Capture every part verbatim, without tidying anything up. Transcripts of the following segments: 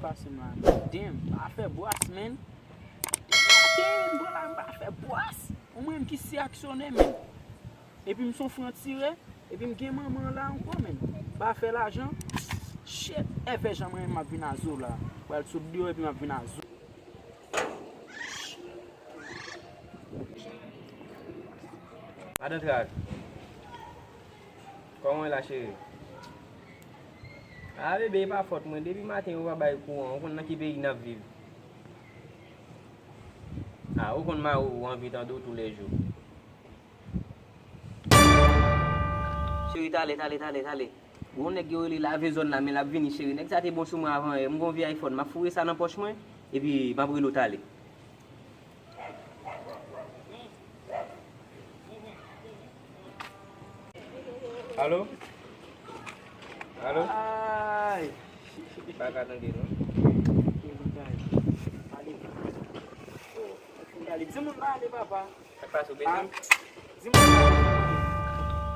Pase m la. Damn, pa fè bwas, man. Depi maten, m pran la, m pa fè bwas. Ou menm ki si aksyonè, man. Epi m son fran tirè, epi m gen manman la ankò, man. Pa fè lajan. Shit, èvè jan mwen m ap vin a zo la. Pral sot deyò epi m ap vin a zo. Madan Trak, kòman w ye la, cheri? A, bebe, e pa fòt mwen. Depi maten, yo pa bay kouran. Ou konn nan ki peyi n ap viv. A, ou konn mari w anvi tande w toulèjou. Cheri, talè, talè, talè, talè. Gon nèg yo rele lave zòn la, men l ap vini, cheri. Nèg sa te bon sou mwen avan yè. M gon vye iPhone, m ap foure sa nan pòch mwen, epi m ap rele w talè. Alo? Alo? Ay! Pa ka tande, non. Ale. Di moun nan ale, papa. Sa k pase, w bezwen m? Di moun nan ale.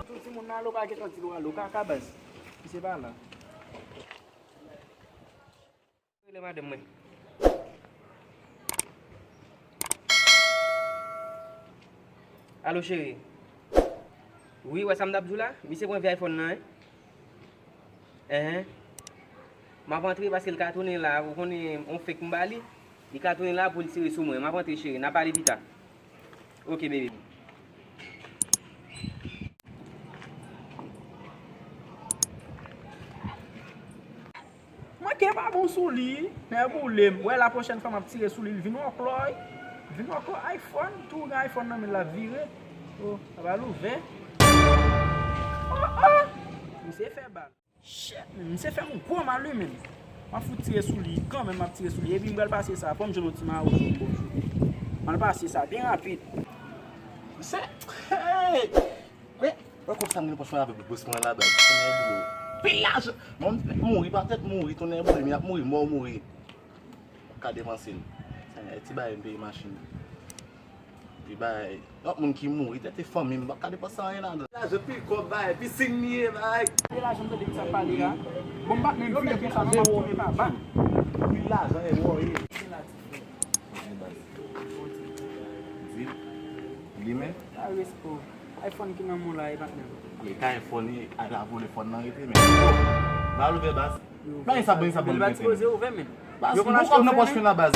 Tou di moun nan ale, w pa gentan di l w ale. W kaka, baz. Misye pa la. Rele madanm mwen. Alo, cheri. Wi, wè sa m t ap di w la? Misye pran vye iPhone nan, wi. Enhen. M ap antre paske l ka tounen la, ou konnen, on fake m ba li. Li ka tounen la pou l tire sou mwen. M ap antre, cheri. N a pale pita. Ok, baby. Manke pa bon sou li, nèg boule m. Wè, la pwochèn fwa m ap tire sou li, l vin wòklòy. Vin wòklòy iPhone, tou gen iPhone nan men l, l ap vire. Oh, sa pral ouvè. Oh, oh! Misye fè bal. Shit, men, misye fè m gwo mal, wi, men. M ap fout tire sou li, kanmenm m ap tire sou li. Epi m pral pase sa, fò m jwenn yon ti mawozo m bon. M al pase sa byen rapid. Misye, hey! Men, wè kòb sa m gen nan pòch mwen avèk bòs mwen la, baz. Tonnè boule. Pil lajan! Mwen, m mouri, pa tèt mouri, tonnè boule, men y ap mouri, mò mouri. Ka depanse l. Ti bagay m peye machin. Pi bay, lòt moun ki mouri, tèt e fanmi m, m p ap ka depanse anyen ladan. Lajan pi kòb bay, pi siy m ye bay. Gade lajan m tande misye ap pale a. Bon, m pa t menm vini konsa non, m ap tounen pa bak. Pi lajan e mò ye. Di, li men. Sa respè w. iPhone ki nan men w la, e patnè m. E ka iPhone, e a la vole fòn nan rete men. Ba l ouvè baz. Bagay sa, bagay sa, bon, bèl bati koze ouvè, men. Baz, m gon kòb nan pòch mwen la, baz.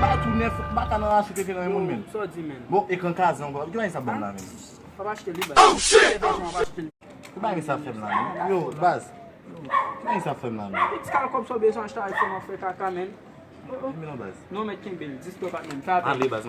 Bagay tou nèf, m pa ka nan rache tete nan men moun, men. Sa w di, men? Bon, ekran kaze ankò. Ki bagay sa ban m la, men? P ap achte li, baz. Oh, shit! Ki bagay sa fè m la, men? Yo, baz. Ki bagay sa fè m la, men? Ti kal kòb sa w bezwen achte iPhone, w ap fè kaka, men. Kenbe non, baz. Non, men kenbe l. Dispo patnè m. Ale, baz.